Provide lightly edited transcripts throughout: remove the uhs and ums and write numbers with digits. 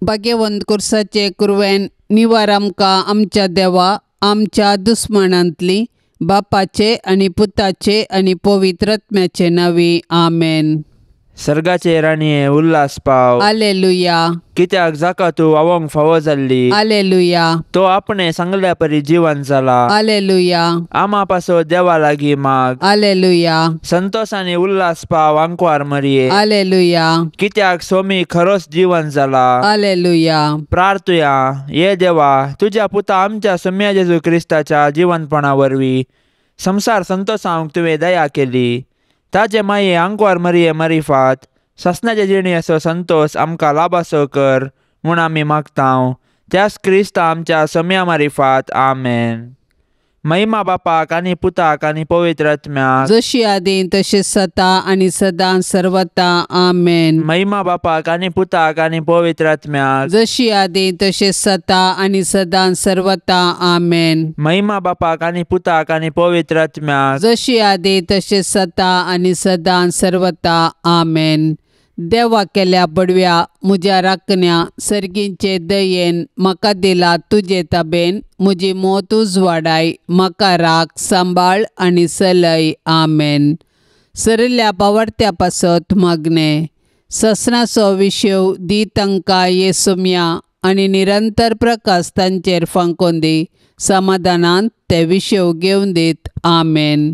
भाग्यवंत कुर्साचे कुरवेन निवार आमकां आमच्या देवा आमच्या दुस्मानांतली बापाचे आनी पुताचे आनी पवित्र आत्म्याचे नांवी आमेन. सर्गाचे राणये उल्हास पाव. आलेलुया. कित्याक जाका तूं वावोंक फावो जाल्ली. आलेलुया. तो आपणे सांगल्या परी जिवन जाला. आलेलुया. आमा पासो देवा लागीं माग. आलेलुया. संतोष आनी उल्हास पाव आंकवार मरये. आलेलुया. कित्याक सोमी खरोच जिवन जाला. आलेलुया. प्रार्थुया. ये देवा, तुज्या पुता आमच्या सोम्या जेजू क्रिस्ताच्या जिवनपणा वरवीं संवसार संतोषावंक तुवें दया केली. ताजे माये आंकवार मरये मरिफात सासणाचे जिणेचो संतोष आमकां लाभासो कर म्हूण आमी मागतांव. त्याच क्रिस्ता आमच्या सम्या मारिफात. आमेन. महिमा बापाक आनी पुताक आनी पवित्र आत्म्याक, जशी आदी तशी सता आनी सदां सर्वता. आमेन. महिमा बापाक आनी पुताक आनी पवित्र आत्म्याक, जशी आदी तशी सता आनी सदां सर्वता. आमेन. महिमा बापाक आनी पुताक आनी पवित्र आत्म्याक, जशी आदी तशी सता आनी सदां सर्वता. आमेन. देवा केल्या बडव्या म्हज्या राखण्या सर्गींचे दयेन म्हाका दिला तुजे ताबेन म्हजी मोत उजवाडाय म्हाका राख सांबाळ आनी सलय. आमेन. सरिल्ल्या बावडत्या पासत मागणें ससनाचो विशेव दी तांकां येसुम्या आनी निरंतर प्रकाश तांचेर फांकोन दी समाधानान ते विशेव घेवन दीत. आमेन.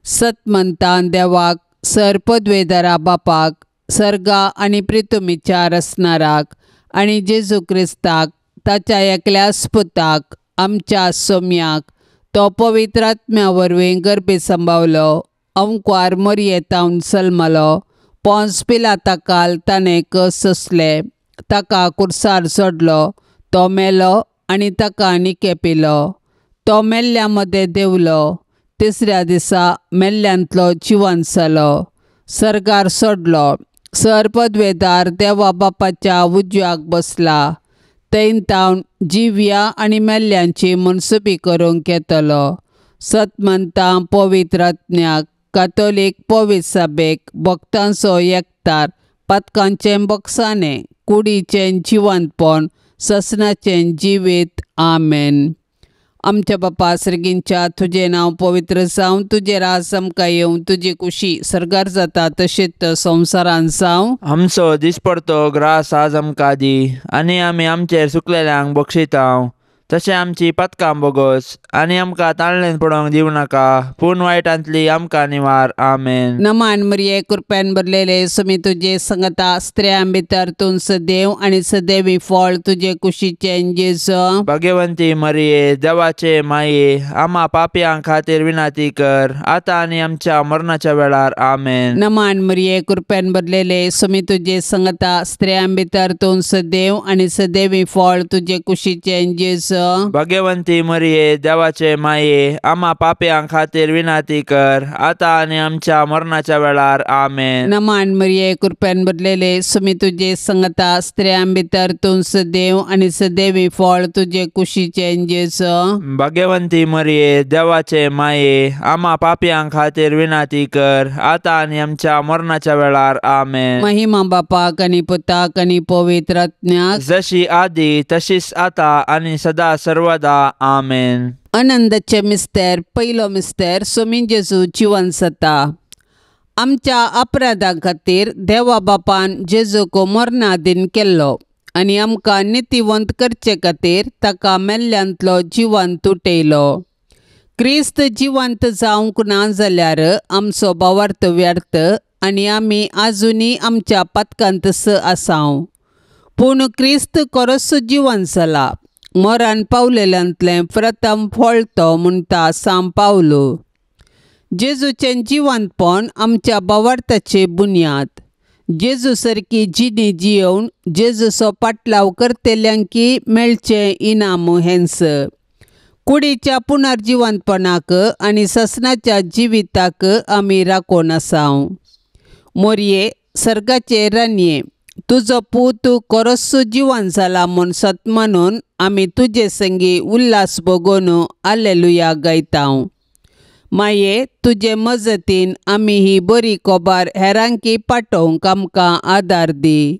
सतमंतान देवाक सर पदवेदारा बापाक सर्गा आनी प्रितुमीच्या रसनाराक आनी जेजू क्रिस्ताक ताच्या एकल्याच पुताक आमच्या सोम्याक तो पवित्र आत्म्या वरवीं गर्भी सांबावलो अंकवार मरयेतावन सलमलो पोंस पिलाताकाल ताणें कस सोंसले ताका कुर्सार सोडलो तो मेलो आनी ताका निके पिलो तो मेल्ल्या मदें देंवलो तिसऱ्या दिसा मेल्ल्यांतलो जिवंत जालो सर्गार सोडलो सर पदवेदार देवा बापाच्या उजव्याक बसला थंय तावन जिव्या आनी मेल्ल्यांची मनसुबी करूंक येतलो. सतमंतां पवित्र आत्म्याक कातोलीक पवित्र सभेक भक्तांचो एकतार पातकांचें बक्षाणें कुडीचें जिवंतपण ससनाचें जिवीत. आमेन. आमच्या बापा सर्गींच्या तुजें नांव पवित्र जावं तुजें राज आमकां येवं तुजी कुशी सर्गार जाता तशेंच संवसारान जावं. आमचो दिसपडतो ग्रास आज आमकां दी आनी आमी आमचेर सुकलेल्यांक बक्षितांव तशें आमची पातकां बोगोस आनी आमकां ताळणेन पडोवंक दिवं नाका पूण वायटांतली आमकां निवार. आमेन. नमान मरिये कृपेन भरलेले सुमी तुजे संगता स्त्रियां भितर तूं सदैव आनी सदैवी फळ तुजे कुशीचें जेजू. भाग्यवंती मरिये देवाचे माये आमा पापयां खातीर विनंती कर आतां आनी आमच्या मरणाच्या वेळार. आमेन. नमान मरिये कृपेन भरलेले सुमी तुजे संगता स्त्रियां भितर तूं सदैव आनी सदैवी फळ तुजे कुशीचें जेजू. भाग्यवंती मरिये देवाचे माये आमा पापयां खातीर विनंती कर आतां आनी आमच्या मरणाच्या वेळार. आमेन. नमान मरिये कृपेन भरलेले सुमी तुजे संगता स्त्रियां भितर तूं सदैव आनी सदैवी फळ तुजे कुशीचें जेजू. भाग्यवंती मरिये देवाचे माये आमा पापयां खातीर विनंती कर आतां आनी आमच्या मरणाच्या वेळार. आमेन. महिमा बापाक आनी पुताक आनी पवित्र आत्म्याक, जशी आदी तशीच आतां आनी सदा सर्वदा. आमेन. आनंदाचे मिस्तेर पयलो मिस्तेर सोमी जेजू जिवन जाता. आमच्या अपराधां खातीर देवा बापान जेजूक मरणादीन केल्लो आनी आमकां नितीवंत करचे खातीर ताका मेल्ल्यांतलो जिवंत उठयलो. क्रिस्त जिवंत जावंक ना जाल्यार आमचो भावार्थ व्यर्थ आनी आमी आजुनूय आमच्या पातकांत आसाव. पूण क्रिस्त खरोच जिवंत जाला मरण पावलेल्यांतलें प्रथम फळ तो म्हणटा सांव पावलो. जेजूचें जिवंतपण आमच्या भावार्थाची बुन्याद. जेजू सारकी जिणी जियोवन जेजूचो पाटलाव करतल्यांकी मेळचें इनाम हेंच. कुडीच्या पुनर्जिवंतपणाक आनी ससनाच्या जिविताक आमी राखून आसाव. मोरये सर्गाचे राणये तुजो पूत खरोच जिवन जाला म्हूण सत मानून आमी तुजे संगी उल्हास भोगोवन आलेलुया गायतांव. माये तुजे मजतीन आमी ही बरी खबर हेरांकी पाठोवंक आमकां आदार दी.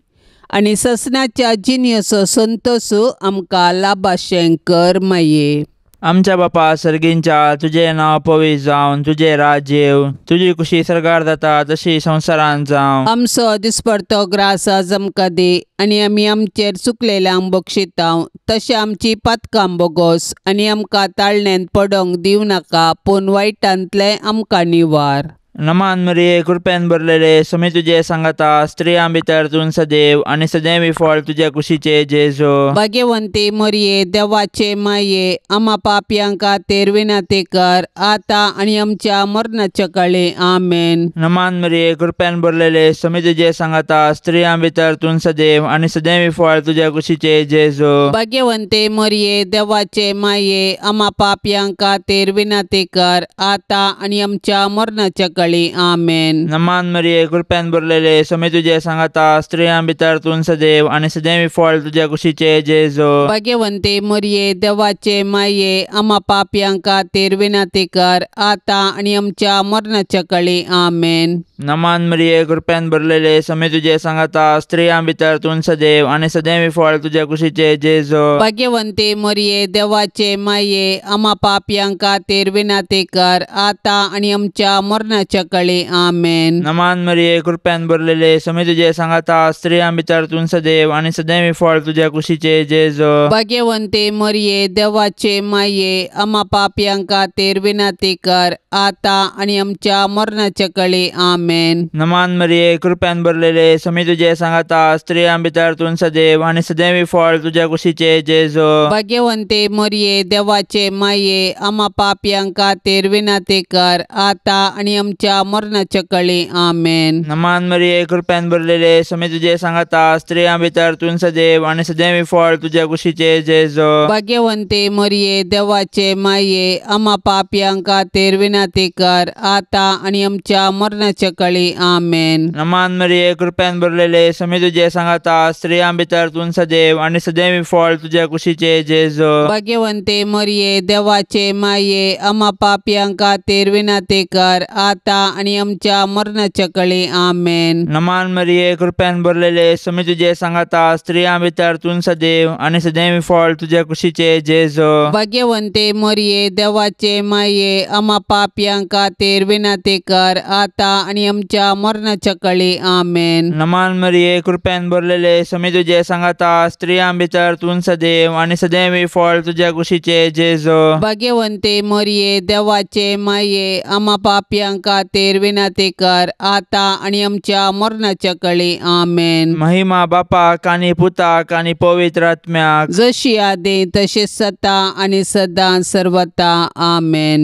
आनी ससनाच्या जिन्यसो संतोसू आमकां लाभाशें कर माये. आमच्या बापा सर्गींच्या तुजें नांव पवित्र जावन तुजें राज्य येवं, तुजी कुशी सर्गार जाता तशी संवसारांत जावं. आमचो दिसपडतो ग्रास आज आमकां दी आनी आमी आमचेर चुकलेल्यांक बक्षितांव तशें आमची पातकां बोगोस आनी आमकां ताळण्यांत पडोंक दिवं नाका पूण वायटांतलें आमकां निवार. नमान मरिये कृपेन भरलेले स्वामी तुजे सांगाता, स्त्रियां भितर तूं सदैव आनी सदैवी फळ तुज्या कुशीचे जेजू. भाग्यवंती मरिये देवाचे माये आमा पापयां खातीर विनंती कर आतां आनी आमच्या मरणाच्या काळी. आमेन. नमान मरिये कृपेन भरलेले स्वामी तुजे सांगाता, स्त्रियां भितर तूं सदैव आनी सदैवी फळ तुज्या कुशीचे जेजू. भाग्यवंती मरिये देवाचे माये आमा पापयां खातीर विनंती कर आतां आनी आमच्या मरणाच्या काळी. आमेन. नमान मरिये कृपेन भरलेले स्वामी तुजे सांगाता, स्त्रियां भितर तूं सदैव आनी सदैवी फळ तुज्या कुशीचे जेजू. भाग्यवंती मरिये देवाचे माये आमा पापयां खातीर विनंती कर आतां आनी आमच्या मरणाच्या काळी. आमेन. नमान मरिये कृपेन भरलेले स्वामी तुजे सांगाता, स्त्रियां भितर तूं सदैव आनी सदैवी फळ तुज्या कुशीचे जेजू. भाग्यवंती मरिये देवाचे माये आमा पापयां खातीर विनंती कर आतां आनी आमच्या मरणाच्या काळी. आमेन. नमान मरिये कृपेन भरलेले स्वामी तुजे सांगाता, स्त्रियां भितर तूं सदैव आनी सदैवी फळ तुज्या कुशीचे जेजू. भाग्यवंती मरिये देवाचे माये आमा पापयां खातीर विनंती कर आतां आनी आमच्या मरणाच्या काळी. आमेन. नमान मरिये कृपेन भरलेले स्वामी तुजे सांगाता, स्त्रियां भितर तूं सदैव आनी सदैवी फळ तुज्या कुशीचे जेजू. भाग्यवंती मरिये देवाचे माये आमा पापयां खातीर विनंती कर आतां आनी आमच्या मरणाच्या काळी. आमेन. नमान मरिये कृपेन भरलेले स्वामी तुजे सांगाता, स्त्रियां भितर तूं सदैव आनी सदैवी फळ तुज्या कुशीचे जेजू. भाग्यवंती मरिये देवाचे माये आमा पापयां खातीर विनंती कर आतां आनी आमच्या मरणाच्या काळी. आमेन. नमान मरिये कृपेन भरलेले स्वामी तुजे सांगाता, स्त्रियां भितर तूं सदैव आनी सदैवी फळ तुज्या कुशीचे जेजू. भाग्यवंती मरिये देवाचे माये आमा पापयां खातीर विनंती कर आतां आनी आमच्या मरणाच्या काळी. आमेन. नमान मरिये कृपेन भरलेले स्वामी तुजे सांगाता, स्त्रियां भितर तूं सदैव आनी सदैवी फळ तुज्या कुशीचे जेजू. भाग्यवंती मरिये देवाचे माये आमा पापयां खातीर विनंती कर आतां आनी आमच्या मरणाच्या काळी. आमेन. नमान मरिये कृपेन भरलेले स्वामी तुजे सांगाता, स्त्रियां भितर तूं सदैव आनी सदैवी फळ तुज्या कुशीचे जेजू. भाग्यवंती मरिये देवाचे माये आमा पापयां खातीर विनंती कर आतां आनी आमच्या मरणाच्या काळी. आमेन. महिमा बापाक आनी पुताक आनी पवित्र आत्म्याक, जशी आदी तशी सता आनी सदां सर्वता. आमेन.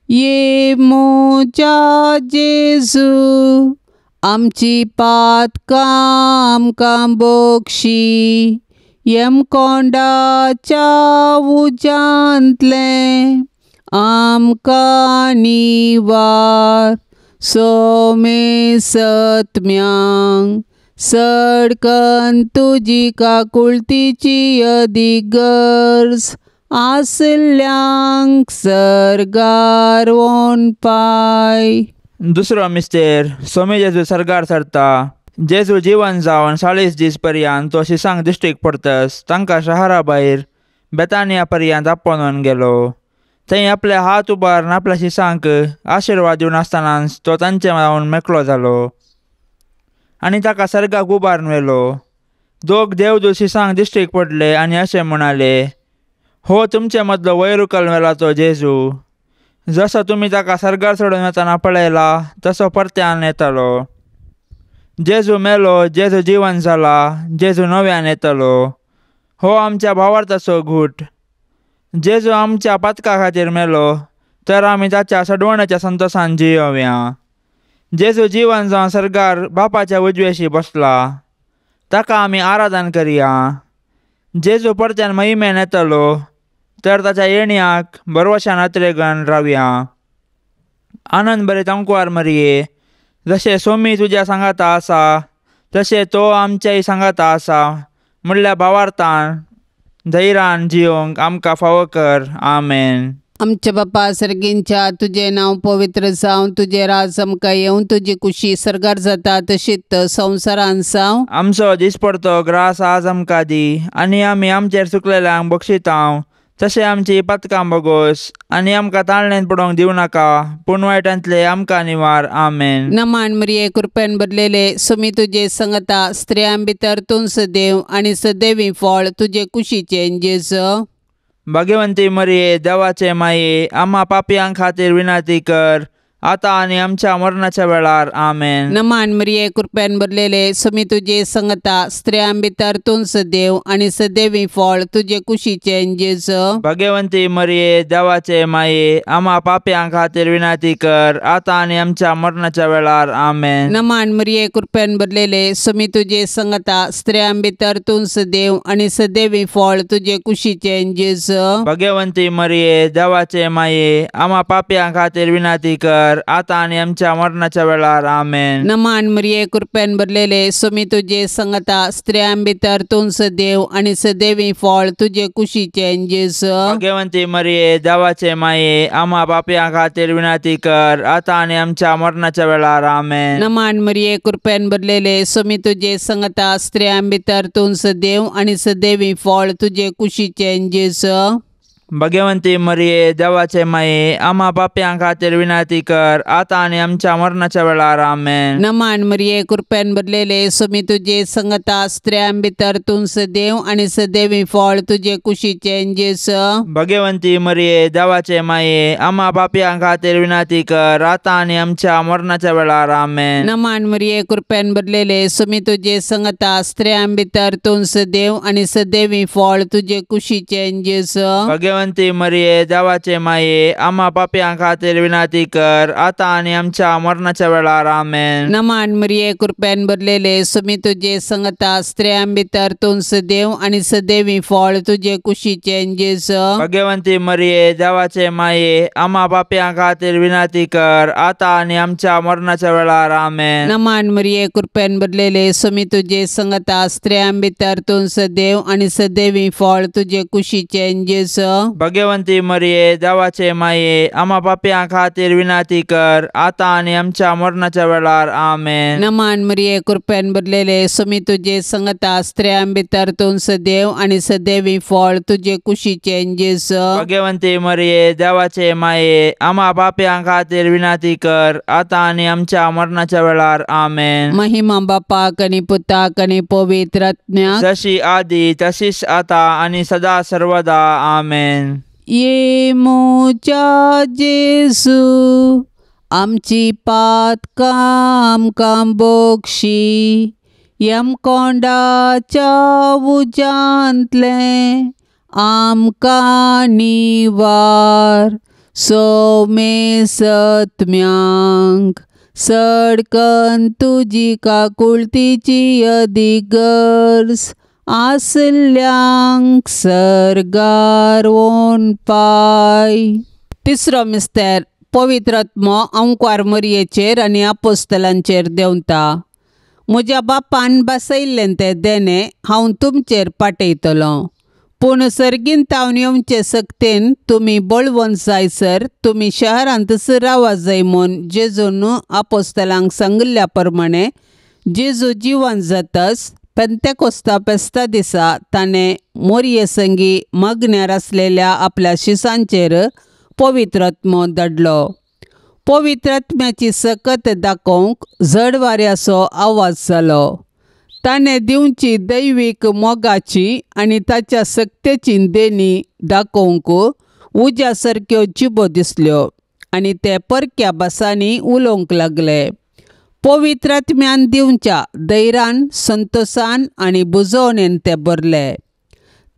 ये म्हज्या जेजू आमची पातकां आमकां बक्षी, यमकोंडाच्या उज्यांतलें आमकां निवार, सोमे सत्म्यांक सडकन तुजी काकुळतीची अदीक गरज आसल्यांक सर्गार वोनपाय. दुसरो मिस्तेर स्वामी जेजू सर्गार सरता. जेजू जिवन जावन 40 दीस पर्यंत तो शिसांक दिश्टीक पडतस तांकां शहरा भायर बेतानिया पर्यंत आपोवन गेलो. थंय आपले हात उबारून आपल्या शिसांक आशिर्वाद दिवन आसतनाच तो तांचे जावन मेकळो जालो आनी ताका सर्गाक उबारून व्हेलो. दोग देवदूत शिसांक दिश्टीक पडले आनी अशें म्हणाले, हो तुमचे मदलो वयर उखल व्हेला तो जेजू, जसो तुमी ताका सर्गार सोडून वतना पळयला तसो परत्यान येतलो. जेजू मेलो, जेजू जिवन जाला, जेजू नव्यान येतलो. हो आमच्या भावार्थाचो घूट. जेजू आमच्या पातका खातीर मेलो तर आमी ताच्या सडवण्याच्या संतोसान जियोवया. जेजू जिवन जावन सर्गार बापाच्या उजवेशी बसला, ताका आमी आराधन करया. जेजू परत्यान महिमेन येतलो तर ताच्या येण्याक भरवशान अत्रेगन रावया. आनंद बरे तांकुवार मरिये, जशें सोमी तुज्या सांगाता आसा तशें तो आमच्याय सांगाता आसा म्हणल्या भावार्थान धैर्यान जियोंक आमकां फावो कर. आमेन. आमच्या बापा सर्गींच्या तुजें नांव पवित्र जावं, तुजें राज आमकां येवं, तुजी कुशी सर्गार जाता तशीच संवसारान जावं। आमचो दिसपडतो ग्रास आज आमकां दी आनी आमी आमचेर चुकलेल्यांक बक्षितांव तशें आमची पथकां बगोस आनी आमकां ताळणेन पडोवंक दिवं नाका पूण वायटांतले आमकां निवार। आमेन। नमान मरिये कृपेन भरलेले सुमी तुजे संगता, स्त्रियां भितर तूं सदैव आनी सदैवी फळ तुजे कुशीचें जेजू। भाग्यवंती मरिये देवाचे माये आम्हा पापयां खातीर विनंती कर आता आनी आमच्या मरणाच्या वेळार। आमेन। नमान मरिये कृपेन भरलेले सुमी तुजे संगता, स्त्रियां भितर तूं सदैव आनी सदैवी फळ तुजे कुशीचें जेजू। भाग्यवंती मरिये देवाचे माये आम्हा पापयां खातीर विनंती कर आता आनी आमच्या मरणाच्या वेळार। आमेन। नमान मरिये कृपेन भरलेले सुमी तुजे संगता, स्त्रियां भितर तूं सदैव आनी सदैवी फळ तुजे कुशीचें जेजू। भाग्यवंती मरिये देवाचे माये आम्हा पापयां खातीर विनंती कर आता आनी आमच्या मरणाच्या वेळार। आमेन। नमान मरिये कृपेन भरलेले सुमी तुजे संगता, स्त्रियां भितर तूं सदैव आनी सदैवी फळ तुजे कुशीचें जेजू। भाग्यवंती मरिये देवाचे माये आम्हा पापयां खातीर विनंती कर आता आनी आमच्या मरणाच्या वेळार। आमेन। नमान मरिये कृपेन भरलेले सुमी तुजे संगता, स्त्रियां भितर तूं सदैव आनी सदैवी फळ तुजे कुशीचें जेजू। भाग्यवंती मरिये देवाचे माये आम्हा पापयां खातीर विनंती कर आता आनी आमच्या मरणाच्या वेळार। आमेन। नमान मरिये कृपेन भरलेले सुमी तुजे संगता, स्त्रियां भितर तूं सदैव आनी सदैवी फळ तुजे कुशीचें जेजू। भाग्यवंती मरिये देवाचे माये आम्हा पापयां खातीर विनंती कर आता आनी आमच्या मरणाच्या वेळार। आमेन। नमान मरिये कृपेन भरलेले सुमी तुजे संगता, स्त्रियां भितर तूं सदैव आनी सदैवी फळ तुजे कुशीचें जेजू। भाग्यवंती मरिये देवाचे माये आम्हा पापयां खातीर विनंती कर आता आनी आमच्या मरणाच्या वेळार। आमेन। नमान मरिये कृपेन भरलेले सुमी तुजे संगता, स्त्रियां भितर तूं सदैव आनी सदैवी फळ तुजे कुशीचें जेजू। भाग्यवंती मरिये देवाचे माये आम्हा पापयां खातीर विनंती कर आता आनी आमच्या मरणाच्या वेळार। आमेन। नमान मरिये कृपेन भरलेले सुमी तुजे संगता, स्त्रियां भितर तूं सदैव आनी सदैवी फळ तुजे कुशीचें जेजू। भाग्यवंती मरिये देवाचे माये आम्हा पापयां खातीर विनंती कर आता आनी आमच्या मरणाच्या वेळार। आमेन। नमान मरिये कृपेन भरलेले सुमी तुजे संगता, स्त्रियां भितर तूं सदैव आनी सदैवी फळ तुजे कुशीचें जेजू। भाग्यवंती मरिये देवाचे माये आम्हा पापयां खातीर विनंती कर आता आनी आमच्या मरणाच्या वेळार। आमेन। महिमा बापाक आनी पुताक आनी पवित्र आत्म्याक, जशी आदी तशीच आता आनी सदा सर्वदा। आमेन। ये म्हज्या जेजू आमची पातकां आमकां बक्षी, यमकोंडाच्या उज्यांतलें आमकां निवार, सोमे सत्म्यांक सडकन तुजी काकुळतीची अदीक गरज आसल्यांक सर्गार वोन पाय। तिसरो मिस्तेर पवित्र आत्मो अंकवार मरियेचेर आनी आपोस्तलांचेर देंवता। म्हज्या बापान बसयल्लें तें देणें हांव तुमचेर पाटयतलो, पूण सर्गीन तावन येवचे सक्तेन तुमी बळवंत जायसर तुमी शहरांतच रावा जाय म्हूण जेजून आपोस्तलांक सांगिल्ल्या प्रमाणे जेजू जिवन जातच पेंतेकोस्ता फेस्ता दिसा ताणें मोरये संगी मागण्यार आसलेल्या आपल्या शिसांचेर पवित्र आत्मो धाडलो। पवित्र आत्म्याची सकत दाखोवंक जड वाऱ्याचो आवाज जालो। ताणें दिवची दैवीक मोगाची आनी ताच्या सक्तेची देणी दाखोवंक उज्या सारक्यो जिबो दिसल्यो आनी ते परक्या भासांनी उलोवंक लागले। पवित्र आत्म्यान दिवच्या धैर्यान संतोसान आनी बुजोवणेन ते भरले।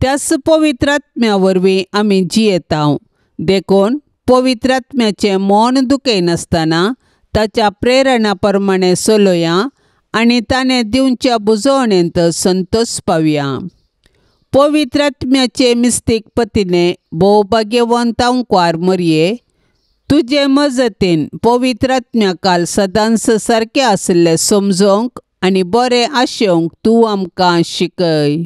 त्याच पवित्र आत्म्या वरवीं आमी जियेतांव, देखून पवित्र आत्म्याचें मन दुखयनासतना ताच्या प्रेरणा प्रमाणे चलोया आनी ताणें दिवच्या बुजोवणेंत संतोष पावया। पवित्र आत्म्याचे मिस्तीक पतीने भोव भाग्यवंत अंकवार मरये, तुजे मजतीन पवित्र आत्म्या काल सदांच सारकें आशिल्लें समजोवंक आनी बरें आशेवंक तूं आमकां शिकय।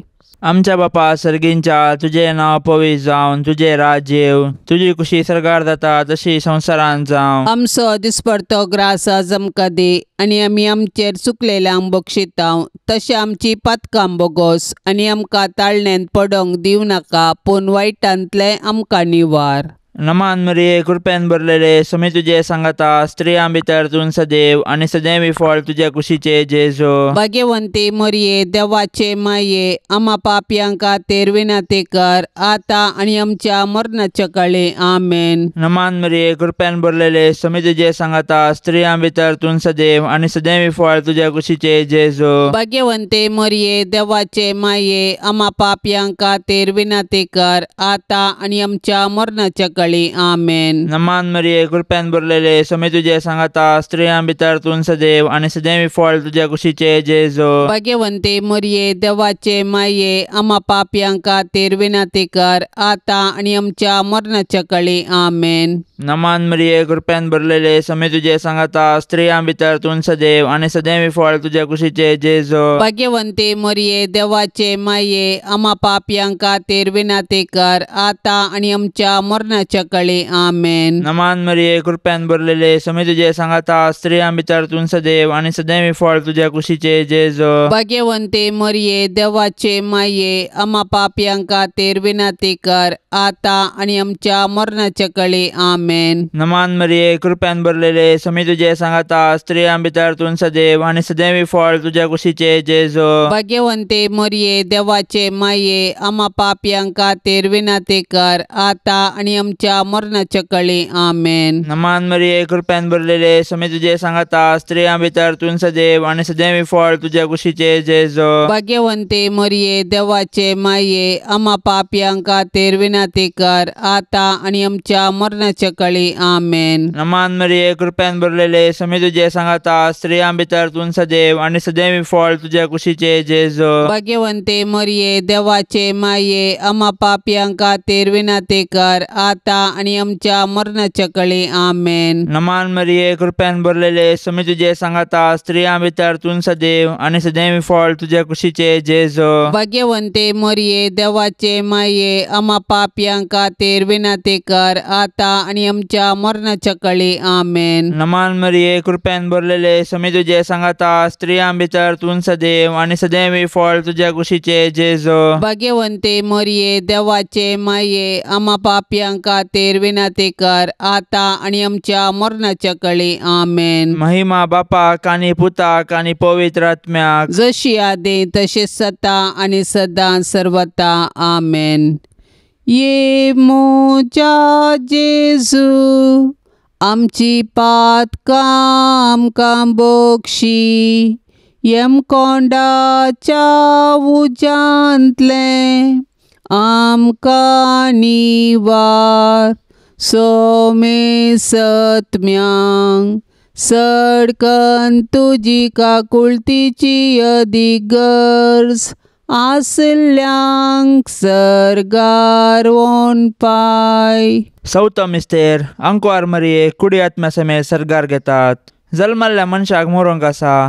आमच्या बापा सर्गींच्या तुजें नांव पवित्र जावन तुजें राज्य येवं तुजी कुशी सर्गार जाता तशी संवसारांत जावं. आमचो दिसपडतो ग्रास आज आमकां दी आनी आमी आमचेर चुकलेल्यांक बक्षितांव तशें आमची पातकां बोगोस आनी आमकां ताळण्यांत पडोंक दिवं नाका पूण वायटांतलें आमकां निवार. नमान मरिये कृपेन भरलेले स्वामी तुजे सांगाता स्त्रियां भितर तूं सदैव आनी सदैवी फळ तुज्या कुशीचे जेजू. भाग्यवंती मरिये देवाचे माये आमा पापयां खातीर विनंती कर आतां आनी आमच्या मरणाच्या काळी. आमेन. नमान मरिये कृपेन भरलेले स्वामी तुजे सांगाता स्त्रियां भितर तूं सदैव आनी सदैवी फळ तुज्या कुशीचे जेजू. भाग्यवंती मरिये देवाचे माये आमा पापयां खातीर विनंती कर आतां आनी आमच्या मरणाच्या काळी. आमेन. नमान मरिये कृपेन भरलेले स्वामी तुजे सांगाता स्त्रियां भितर तूं सदैव आनी सदैवी फळ तुज्या कुशीचे जेजू. भाग्यवंती मरिये देवाचे माये आमा पापयां खातीर विनंती कर आतां आनी आमच्या मरणाच्या काळी. आमेन. नमान मरिये कृपेन भरलेले स्वामी तुजे सांगाता स्त्रियां भितर तूं सदैव आनी सदैवी फळ तुज्या कुशीचे जेजू. भाग्यवंती मरिये देवाचे माये आमा पापयां खातीर विनंती कर आतां आनी आमच्या मरणाच्या काळी. आमेन. नमान मरिये कृपेन भरलेले स्वामी तुजे सांगाता स्त्रियां भितर तूं सदैव आनी सदैवी फळ तुज्या कुशीचे जेजू. भाग्यवंती मरिये देवाचे माये आमा पापयां खातीर विनंती कर आतां आनी आमच्या मरणाच्या काळी. आमेन. नमान मरिये कृपेन भरलेले स्वामी तुजे सांगाता स्त्रियां भितर तूं सदैव आनी सदैवी फळ तुज्या कुशीचे जेजू. भाग्यवंती मरिये देवाचे माये आमा पापयां खातीर विनंती कर आतां आनी आमच्या मरणाच्या काळी. आमेन. नमान मरिये कृपेन भरलेले स्वामी तुजे सांगाता स्त्रियां भितर तूं सदैव आनी सदैवी फळ तुज्या कुशीचे जेजू. भाग्यवंती मरिये देवाचे माये आमा पापयां खातीर विनंती कर आतां आनी आमच्या मरणाच्या काळी. आमेन. नमान मरिये कृपेन भरलेले स्वामी तुजे सांगाता स्त्रियां भितर तूं सदैव आनी सदैवी फळ तुज्या कुशीचे जेजू. भाग्यवंती मरिये देवाचे माये आमा पापयां खातीर विनंती कर आतां आनी आमच्या मरणाच्या काळी. आमेन. नमान मरिये कृपेन भरलेले स्वामी तुजे सांगाता स्त्रियां भितर तूं सदैव आनी सदैवी फळ तुज्या कुशीचे जेजू. भाग्यवंती मरिये देवाचे माये आमा पापयां खातीर विनंती कर आतां आनी आमच्या मरणाच्या काळी. आमेन. नमान मरिये कृपेन भरलेले स्वामी तुजे सांगाता स्त्रियां भितर तूं सदैव आनी सदैवी फळ तुज्या कुशीचे जेजू. भाग्यवंती मरिये देवाचे माये आमा पापयां खातीर विनंती कर आतां आनी आमच्या मरणाच्या काळी. आमेन. महिमा बापाक आनी पुताक आनी पवित्र आत्म्याक जशी आदी तशी सता आनी सदां सर्वता. आमेन. ये म्हज्या जेजू आमची पातकां आमकां बक्षी यमकोंडाच्या उज्यांतलें आमकां निवार सोमे सत्म्यांक सडकन तुजी काकुळतीची अदीक गरज आसल्यांक सर्गार वोनपाय. सौतो मिस्तेर अंकवार मरिये कुडी आत्म्या समेत सर्गार घेतात. जल्मल्ल्या मनशाक मरूंक आसा.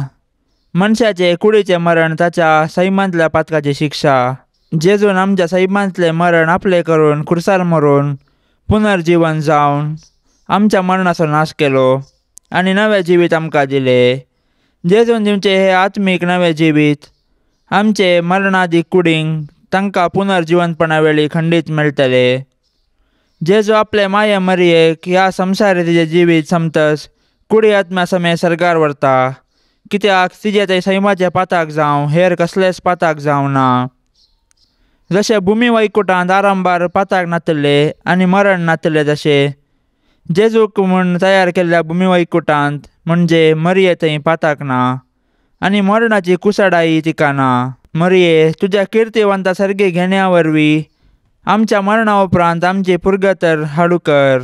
मनशाचे कुडीचें मरण ताच्या सैमांतल्या पातकाची शिक्षा. जेजून आमच्या सैमांतलें मरण आपलें करून खुर्सार मरून पुनर्जीवन जावन आमच्या मरणाचो नाश केलो आनी नवें जिवीत आमकां दिलें. जेजून दिवचें हें आत्मीक नवें जिवीत आमचे मरणादी कुडींक तांकां पुनर्जिवनपणा वेळी खंडीत मेळटलें. जेजू आपले माये मरियेक ह्या संवसारी तिजें जिवीत समतस कुडी आत्म्या समेत सर्गार व्हरता कित्याक तिजें थंय सैमाचें पाताक जावं हेर कसलेंच पाताक जावं ना. जशें भुमी वैकुटांत आरंभार पाताक नातले आनी मरण नातलें तशें जेजूक म्हूण तयार केल्ल्या भुमी वैकुटांत म्हणजे मरिये थंय पाताक ना आनी मरणाची कुसडाई तिका ना. मरिये तुज्या किर्तिवंता सर्गी घेण्या वरवीं आमच्या मरणा उपरांत आमची पुर्गतर हाडू कर.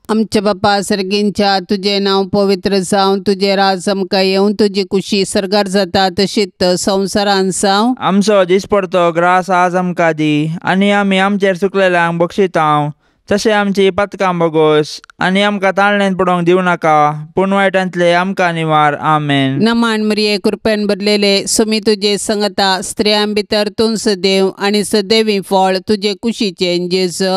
आमच्या बापा सर्गींच्या तुजें नांव पवित्र जावं तुजें राज आमकां येवं तुजी कुशी सर्गार जाता तशीच संवसारांत जावं. आमचो दिसपडतो ग्रास आज आमकां दी आनी आमी आमचेर चुकलेल्यांक बक्षितांव तशें आमची पातकां बोगोस आनी आमकां ताळण्यांत पडोवंक दिवं नाका, पूण वायटांतले आमकां निवार. आमेन. नमान मरिये कृपेन भरलेले सुमी तुजे संगता, स्त्रियां भितर तूं सदैव आनी सदैवी फळ तुजे कुशीचें जेजू.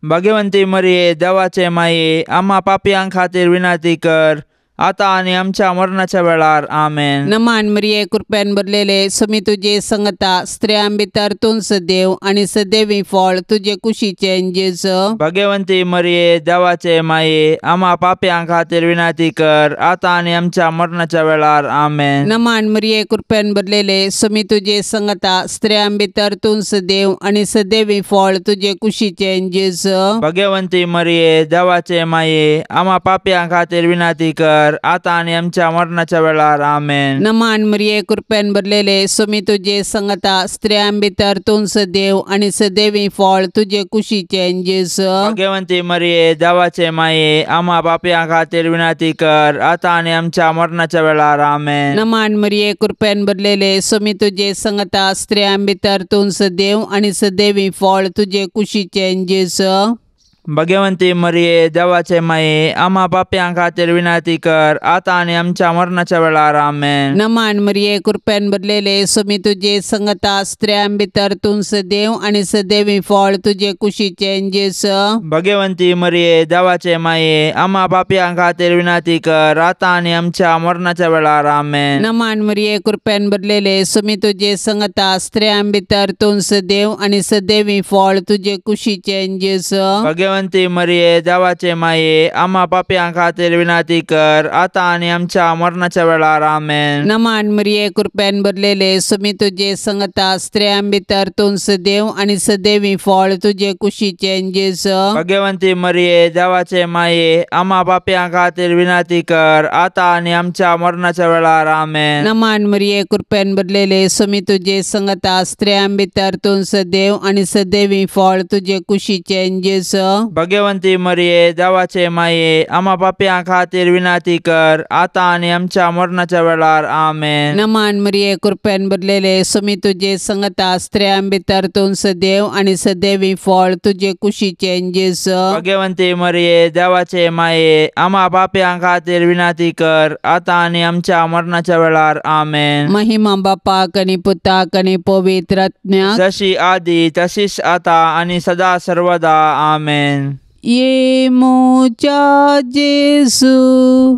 भाग्यवंती मरिये देवाचे माये, आम्हा पापयां खातीर विनंती कर, आतां आनी आमच्या मरणाच्या वेळार. आमेन. नमान मरिये कृपेन भरलेले सुमी तुजे संगता, स्त्रियां भितर तूं सदैव आनी सदैवी फळ तुजे कुशीचें जेजू. भाग्यवंती मरिये देवाचे माये, आम्हा पापयां खातीर विनंती कर, आतां आनी आमच्या मरणाच्या वेळार. आमेन. नमान मरिये कृपेन भरलेले सुमी तुजे संगता, स्त्रियां भितर तूं सदैव आनी सदैवी फळ तुजे कुशीचें जेजू. भाग्यवंती मरिये देवाचे माये, आम्हा पापयां खातीर विनंती कर, आतां आनी आमच्या मरणाच्या वेळार. आमेन. नमान मरिये कृपेन भरलेले सुमी तुजे संगता, स्त्रियां भितर तूं सदैव आनी सदैवी फळ तुजे कुशीचें जेजू. भाग्यवंती मरिये देवाचे माये, आम्हा पापयां खातीर विनंती कर, आतां आनी आमच्या मरणाच्या वेळार. आमेन. नमान मरिये कृपेन भरलेले सुमी तुजे संगता, स्त्रियां भितर तूं सदैव आनी सदैवी फळ तुजे कुशीचें जेजू. भाग्यवंती मरिये देवाचे माये, आम्हा पापयां खातीर विनंती कर, आतां आनी आमच्या मरणाच्या वेळार. आमेन. नमान मरिये कृपेन भरलेले सुमी तुजे संगता, स्त्रियां भितर तूं सदैव आनी सदैवी फळ तुजे कुशीचें जेजू. भाग्यवंती मरिये देवाचे माये, आम्हा पापयां खातीर विनंती कर, आतां आनी आमच्या मरणाच्या वेळार. आमेन. नमान मरिये कृपेन भरलेले सुमी तुजे संगता, स्त्रियां भितर तूं सदैव आनी सदैवी फळ तुजे कुशीचें जेजू. भाग्यवंती मरिये देवाचे माये, आम्हा पापयां खातीर विनंती कर, आतां आनी आमच्या मरणाच्या वेळार. आमेन. नमान मरिये कृपेन भरलेले सुमी तुजे संगता, स्त्रियां भितर तूं सदैव आनी सदैवी फळ तुजे कुशीचें जेजू. भाग्यवंती मरिये देवाचे माये, आम्हा पापयां खातीर विनंती कर, आतां आनी आमच्या मरणाच्या वेळार. आमेन. नमान मरिये कृपेन भरलेले सुमी तुजे संगता, स्त्रियां भितर तूं सदैव आनी सदैवी फळ तुजे कुशीचें जेजू. भाग्यवंती मरिये देवाचे माये, आम्हा पापयां खातीर विनंती कर, आतां आनी आमच्या मरणाच्या वेळार. आमेन. नमान मरिये कृपेन भरलेले सुमी तुजे संगता, स्त्रियां भितर तूं सदैव आनी सदैवी फळ तुजे कुशीचें जेजू. भाग्यवंती मरिये देवाचे माये, आम्हा पापयां खातीर विनंती कर, आतां आनी आमच्या मरणाच्या वेळार. आमेन. महिमा बापाक आनी पुताक आनी पवित्र आत्म्याक, जशी आदी तशीच आतां आनी सदा सर्वदा. आमेन. ये मोच्या जेजू,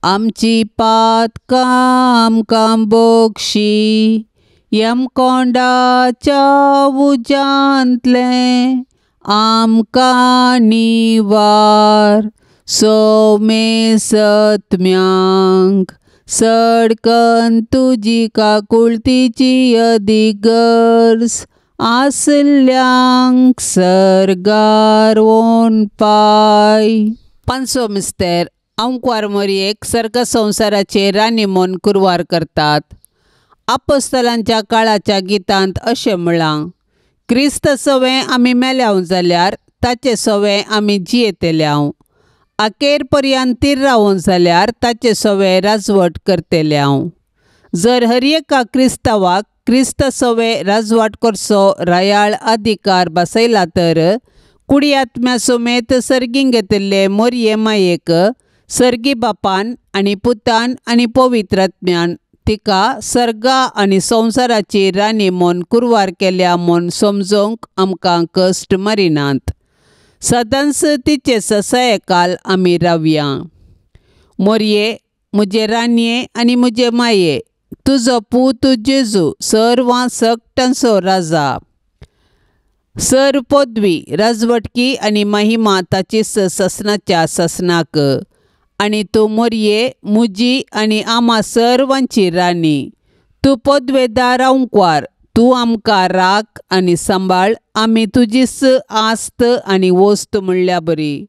आमची पातकां आमकां बोगशी, यमकोंडाच्या उज्यांतलें आमकां निवार, सोमे सत्म्यांक सडकन तुजी काकुळतीची अदीक गरज आसल्यांक सर्गार पाय. पांचवो मिस्तेर आंकवार मरियेक सर्ग संवसाराचे राणी म्हूण कुरवार करतात. आपोस्तलांच्या काळाच्या गितांत अशें म्हळां, क्रिस्त सवें आमी मेल्याव जाल्यार ताचे सवें आमी जियेतल्याव, अखेर पर्यंत तीर रावून जाल्यार ताचे सवें राजवट करतल्याव. जर हर एका क्रिस्तांवाक क्रिस्त सवें राजवाट करचो रायाळ अधिकार बसयला तर कुडी आत्म्या समेत सर्गीं घेतिल्ले मोरये मायेक सर्गी बापान आनी पुतान आनी पवित्र आत्म्यान तिका सर्गा आनी संवसाराची राणी म्हूण कुरवार केल्या म्हूण समजूंक आमकां कश्ट मारिनात. सदांच तिचे ससायकाल आमी रावया. मोरये म्हजे राणये आनी म्हजे माये, तुजो पूत जेजू सर्वां सकटांचो राजा, सर पदवी राजवटकी आनी महिमा ताची ससनाच्या ससनाक, आनी तूं मोरये म्हजी आनी आमा सर्वांची राणी, तूं पदवेदार आंकवार, तूं आमकां राख आनी सांबाळ, आमी तुजीच आस्त आनी वस्त म्हणल्या बरी.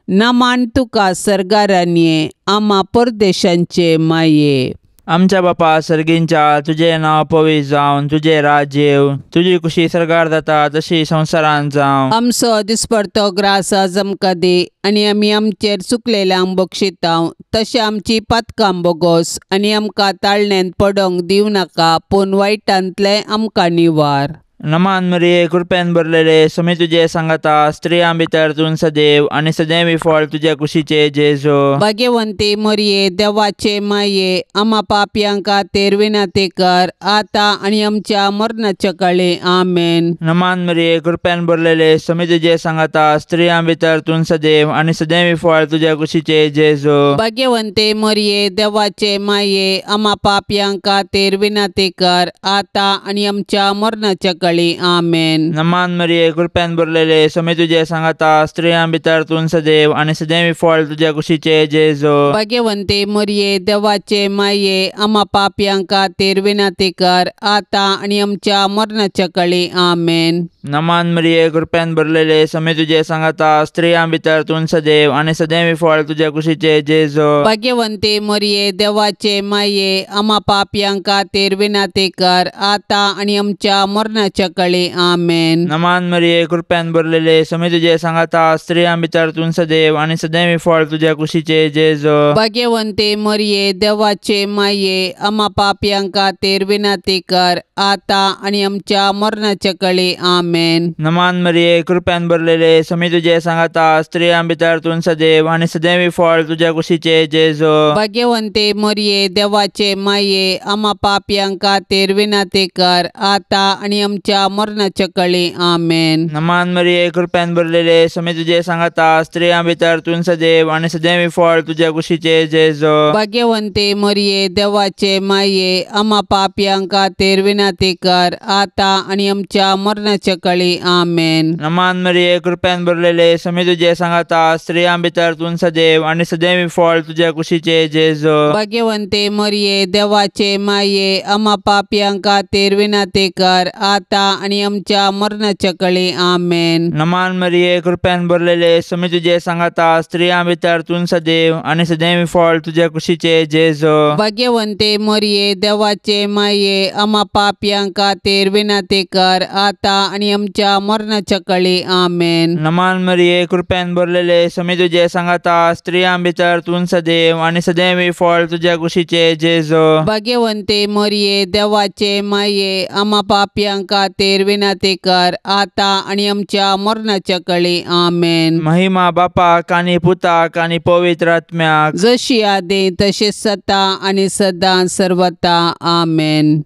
नमान तुका सर्गा राणये, आमा परदेशांचे माये. आमच्या बापा सर्गींच्या, तुजें नांव पवित्र जावन, तुजें राज्य येवं, तुजी कुशी सर्गार जाता तशी संवसारांत जावं. आमचो दिसपडतो ग्रास आज आमकां दी, आनी आमी आमचेर चुकलेल्यांक बक्षितांव तशें आमची पातकां बोगोस, आनी आमकां ताळण्यांत पडोंक दिवं नाका, पूण वायटांतलें आमकां निवार. नमान मरिये कृपेन भरलेले समी तुजे सांगाता स्त्रियां भितर तूं सदैव आनी सदैवी फळ तुज्या कुशीचे जेजू। भाग्यवंती मरिये देवाचे माये आमा पापयां खातीर विनंती कर आता आनी आमच्या मरणाच्या काळी आमेन। नमान मरिये कृपेन भरलेले समी तुजे सांगाता स्त्रियां भितर तूं सदैव आनी सदैवी फळ तुज्या कुशीचे जेजू। भाग्यवंती मरिये देवाचे माये आमा पापयां खातीर विनंती कर आता आनी आमच्या मरणाच्या काळी आमेन। नमान मरिये कृपेन भरलेले समी तुजे सांगाता स्त्रियां भितर तूं सदैव आनी सदैवी फळ तुज्या कुशीचे जेजू। भाग्यवंती मरिये देवाचे माये आमा पापयां खातीर विनंती कर आता आनी आमच्या मरणाच्या काळी आमेन। नमान मरिये कृपेन भरलेले समी तुजे सांगाता स्त्रियां भितर तूं सदैव आनी सदैवी फळ तुज्या कुशीचे जेजू। भाग्यवंती मरिये देवाचे माये आमा पापयां खातीर विनंती कर आता आनी आमच्या मरणाच्या काळी आमेन। नमान मरिये कृपेन भरलेले समी तुजे सांगाता स्त्रियां भितर तूं सदैव आनी सदैवी फळ तुज्या कुशीचे जेजू। भाग्यवंती मरिये देवाचे माये आमा पापयां खातीर विनंती कर आता आनी आमच्या मरणाच्या काळी आमेन। नमान मरिये कृपेन भरलेले समी तुजे सांगाता स्त्रियां भितर तूं सदैव आनी सदैवी फळ तुज्या कुशीचे जेजू। भाग्यवंती मरिये देवाचे माये आमा पापयां खातीर विनंती कर आता आनी आमच्या मरणाच्या काळी आमेन। नमान मरिये कृपेन भरलेले समी तुजे सांगाता स्त्रियां भितर तूं सदैव आनी सदैवी फळ तुज्या कुशीचे जेजू। भाग्यवंती मरिये देवाचे माये आमा पापयां खातीर विनंती कर आता आनी आमच्या मरणाच्या काळी आमेन। नमान मरिये कृपेन भरलेले समी तुजे सांगाता स्त्रियां भितर तूं सदैव आनी सदैवी फळ तुज्या कुशीचे जेजू। भाग्यवंती मरिये देवाचे माये आमा पापयां खातीर विनंती कर आता आनी आमच्या मरणाच्या काळी आमेन। नमान मरिये कृपेन भरलेले समी तुजे सांगाता स्त्रियां भितर तूं सदैव आनी सदैवी फळ तुज्या कुशीचे जेजू। भाग्यवंती मरिये देवाचे माये आमा पापयां खातीर विनंती कर आता आनी आमच्या मरणाच्या काळी आमेन। नमान मरिये कृपेन भरलेले समी तुजे सांगाता स्त्रियां भितर तूं सदैव आनी सदैवी फळ तुज्या कुशीचे जेजू। भाग्यवंती मरिये देवाचे माये आमा पापयां खातीर विनंती कर आता आनी आमच्या मरणाच्या काळी आमेन। महिमा बापाक आनी पुताक आनी पवित्र आत्म्याक, जशी आदी तशी सता आनी सदां सर्वता आमेन।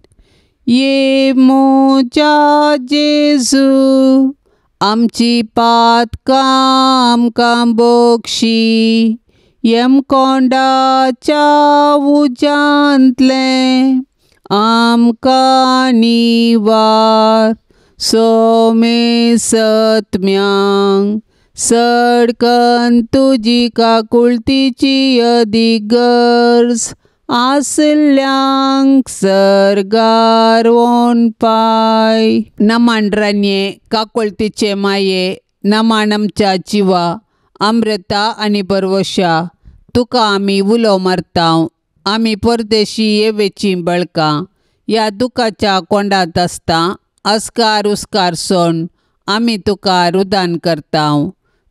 ये म्हज्या जेजू आमची पातकां आमकां बक्षी यमकोंडाच्या उज्यांतलें आमकां निवार सोमे सत्म्यांक सडकन तुजी काकुळतीची अदीक गरज आसल्यांक सर्गार वोनपाय। नमान रानये काकुळतीचे माये नमान आमच्या जिवा अमृता आनी बरवशा तुका आमी उलो मारता। आमी परदेशी येवेची बळकां ह्या दुखाच्या कोंडांत आसता अस्कार उस्कार सोण आमी तुका रुदान करता।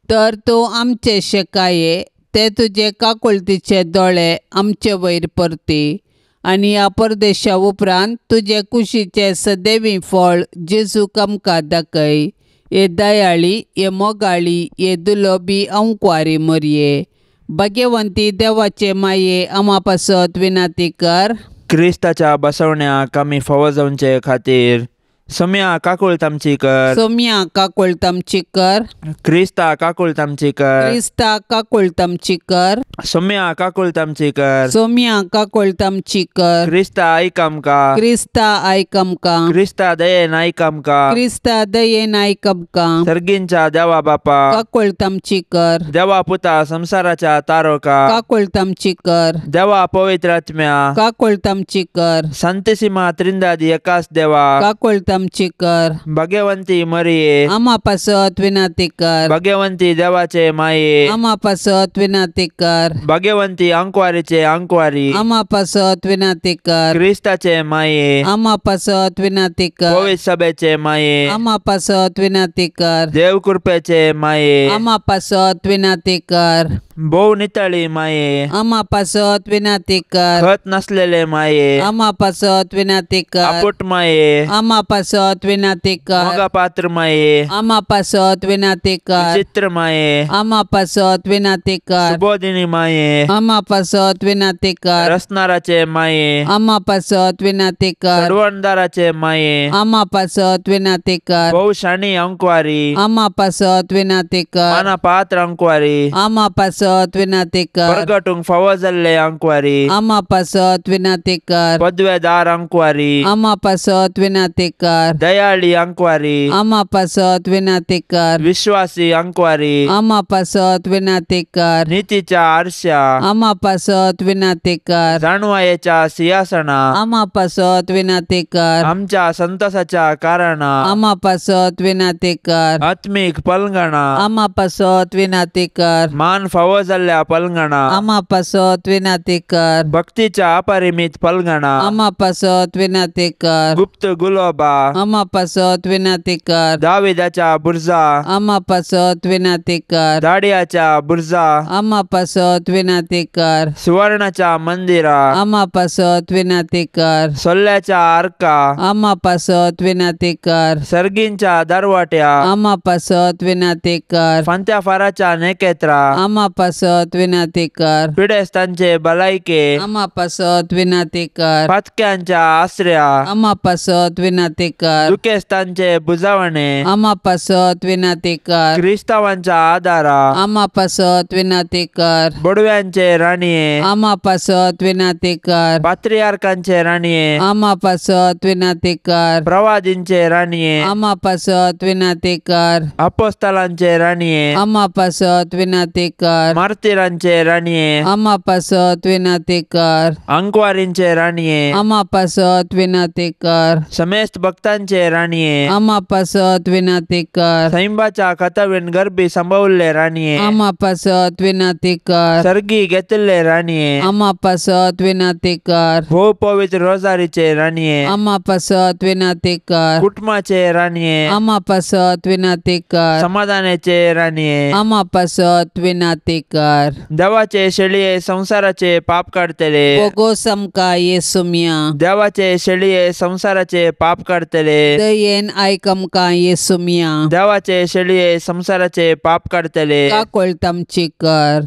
तर तूं आमचे शेकाये ते तुजे काकुळतीचे दोळे आमचे वयर परती आनी ह्या परदेशा उपरांत तुजे कुशीचे सदैवी फळ जेजूक आमकां दाखय। हे दयाळी हे मोगाळी हे दुलोबी अंकवारी मरये भाग्यवंती देवाचे माये आमा पासत विनंती कर। क्रिस्ताच्या बसवण्याक आमी फावो जावचे खातीर सोम्या काकुळट आमची कर। सोम्या काकुळट आमची कर। क्रिस्ता काकुळट आमची कर। क्रिस्ता काकुळट आमची कर। सोम्या काकुळट आमची कर। सोम्या काकुळट आमची कर। क्रिस्ता आयक आमकां। क्रिस्ता आयक आमकां। क्रिस्ता दयेन आयक आमकां। क्रिस्ता दयेन आयक आमकां। सर्गींच्या देवा बापा काकुळट आमची कर। देवा पुता संसाराच्या तारोका काकुळट आमची कर। देवा पवित्र आत्म्या काकुळट आमची कर। संतसीमा त्रिंदादी एकाच देवा काकुळट आमची कर। भाग्यवंती मरिये आमा पासत विनंती कर। भाग्यवंती देवाचे माये आमा पासत विनंती कर। भाग्यवंती अंकवारीचे अंकवारी आमा पासत विनंती कर। क्रिस्ताचे माये आमा पासत विनंती कर। पवित्र सभेचे माये आमा पासत विनंती कर। देव कृपेचे माये आमा पासत विनंती कर। भोव नितळी माये, आमा पासत विनाती कर। खत नसलेले माये, आमा पासत विनाती कर। आपुट माये, आमा पासत विनाती कर। मोगापात्र माये, आमा पासत विनाती कर। विचित्र माये, आमा पासत विनाती कर। सुबोधिनी माये, आमा पासत विनाती कर। रसनाराचे माये, आमा पासत विनाती कर। चढवणदाराचे माये, आमा पासत विनाती कर। भोव शाणी अंकवारी, आमा पासत विनाती कर। माना पात्र अंकवारी, आमा पासत विनाती कर। परगटूंक फावो जाल्ले अंकवारी, आमा पासत विनाती कर। पदवेदार अंकवारी, आमा पासत विनाती कर। दयाळी अंकवारी, आमा पासत विनाती कर। विश्वासी अंकवारी, आमा पासत विनाती कर। नीतीच्या आरश्या, आमा पासत विनाती कर। जाणवायेच्या सिंहासना, आमा पासत विनाती कर। आमच्या संतोषाच्या कारणा, आमा पासत विनाती कर। आत्मीक पलंगणा, आमा पासत विनाती कर। मान फावो जाल्ल्या पलंगणा, आमा पासत विनाती कर। भक्तीच्या अपरिमित पलंगणा, आमा पासत विनाती कर। गुप्त गुलोबा, आमा पासत विनाती कर। दाविदाच्या बुर्जा, आमा पासत विनाती कर। दाडियाच्या बुर्जा, आमा पासत विनाती कर। सुवर्णाच्या मंदिरा, आमा पासत विनाती कर। सोल्ल्याच्या आर्का, आमा पासत विनाती कर। सर्गींच्या दरवाट्या, आमा पासत विनाती कर। फांत्या फाराच्या नेकेत्रा, आमा पासत विनाती कर। पिडेस्तांचे भलायके, आमा पासत विनाती कर। पातक्यांच्या आसऱ्या, आमा पासत विनाती कर। दुखेस्तांचे बुजावणे, आमा पासत विनाती कर। क्रिस्तावांच्या आदारा, आमा पासत विनाती कर। बडव्यांचे राणये, आमा पासत विनाती कर। पात्रियार्कांचे राणये, आमा पासत विनाती कर। प्रवादींचे राणये, आमा पासत विनाती कर। अपोस्तलांचे राणये, आमा पासत विनाती कर। मार्तीरांचे राणये, आमा पासत विनाती कर। अंकवारींचे राणये, आमा पासत विनाती कर। समेस्त भक्तांचे राणये, आमा पासत विनाती कर। सैंबाच्या कथावीन गर्भी संभवल्ले राणये, आमा पासत विनाती कर। सर्गी घेतिल्ले राणये, आमा पासत विनाती कर। भोव पवित्र रोजारीचे राणये, आमा पासत विनाती कर। कुटुंबाचे राणये, आमा पासत विनाती कर। समाधानाचे राणये, आमा पासत विनाती कर। देवाचे शेळये संसाराचे पाप काडतले, बोगोस आमकां येसुम्या। देवाचे शेळये संसाराचे पाप काडतले, दयेन आयक आमकां येसुम्या। देवाचे शेळये संसाराचे पाप काडतले, काकळत आमची कर।